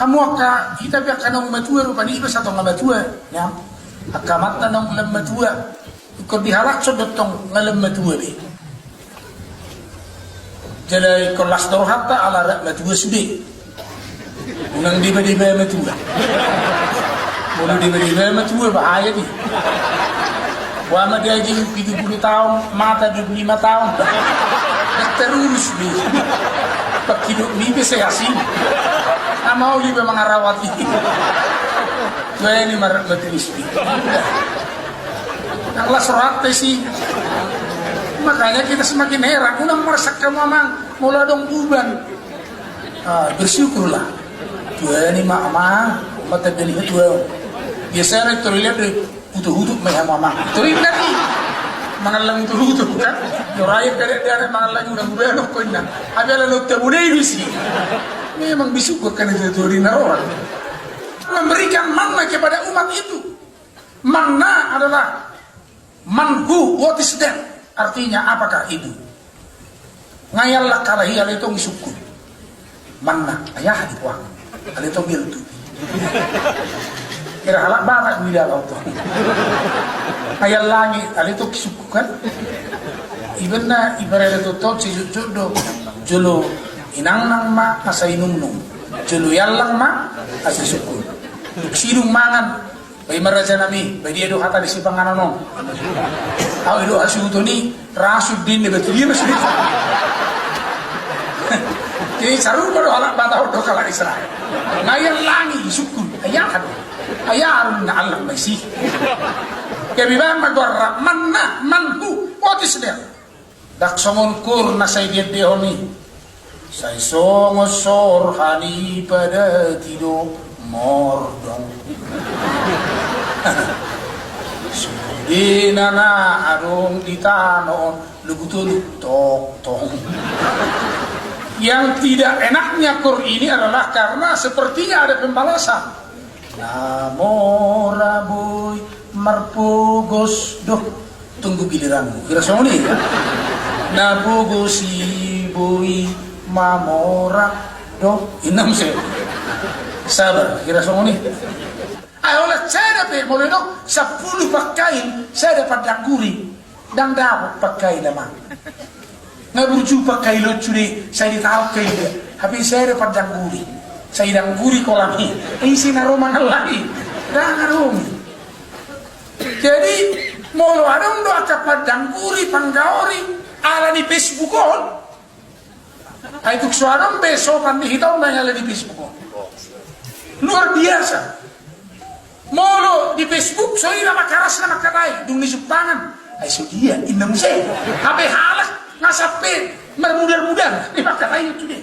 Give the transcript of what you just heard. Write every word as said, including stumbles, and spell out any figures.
Hamu angka, hita pe angka naung matua, rupani iba satongkin matua, ya. Angka amanta naung lam matua. Ingkon dihalashon do tong nga lam matua be. Jala ingkon las do rohanta ala rap matua sude. Unang deba-deba matua. Molo deba-deba matua bahaya di. Boha ma daging pitu pulu taon, mata dua pulu lima taon. Nda tarurus be. Pangkidop niba sai asing. Nga maol iba mangarawat i. Baen i ma rap matua sude. Nang las rohanta i si. Makanya kita semakin heran. Unang marsak hamu amang molo adong buban. Ah, bersyukurlah. Tuani ma amang, mata beli tuau. Biasana torilan do, utuh-utuh ma i hamu amang. Torilan i. Mangallang utuh-utuh kan. Dorain kada-kada mangallang utuh-utuh ko inna. Abi ala lo tabunai bisi. Memang bisuk kan itu tuh di naroran. Memberikan manna kepada umat itu. Manna adalah man who, what is that? Artinya apakah itu? Nga iallang halak i ala i tong isungkun. Manna, ayah di puang. Ala i tong iltu. Kira halak Batak di dalam tu. Nga iallang i ala i tong isungkun kan. Ibaen na ibarat tu tong sijujur do. Jolo inangnang ma asa inungnung. Jolo iallang ma asa isungkun. Sidung mangan. Ba i ma raja nami, ba dia do hata ni sipanganon on. Au i do hasuhuton i, rasuk din ni batu dia masuk. Jadi sarupa do halak Batak dohot halak Israel. Nga iallang i isungkun, ayah do. Ayah do na allang ma isi. Kebibahan ma goarna, manna, man who, what is that? Ndang songon kur na sai diendehon i. Sai songon sor hanipa dati do mordong. Sudena na adong di tano on, lobu tolu tongtong. Yang tidak enaknya kur ini adalah karena sepertinya ada pembalasan. Na mora boi marpogos do. Tunggu giliranmu. Kira songon i. Na pogos i boi mamora do. Inna muse. Sabar. Kira songon i. Ai holan sada pe molo do sampulu pangkail sada pandang guri. Ndang dapot pangkail amang. Nga burju pangkail on sude, sai ditaon kail dia. Hape sada pandang guri. Sai dang guri kolam i. Ise na ro mangallang i. Ndang adong. Jadi molo adong do angka pandang guri panggaori ala ni Facebook on. Ai tung so adong be sopan di hita on ala ni Facebook on. Luar biasa. Molo di Facebook so ira ma karasna mangkatai dung ni jumpangan. Ai so dia inna muse. Hape halak nga sampe marmudar-mudar di mangkatai on sude.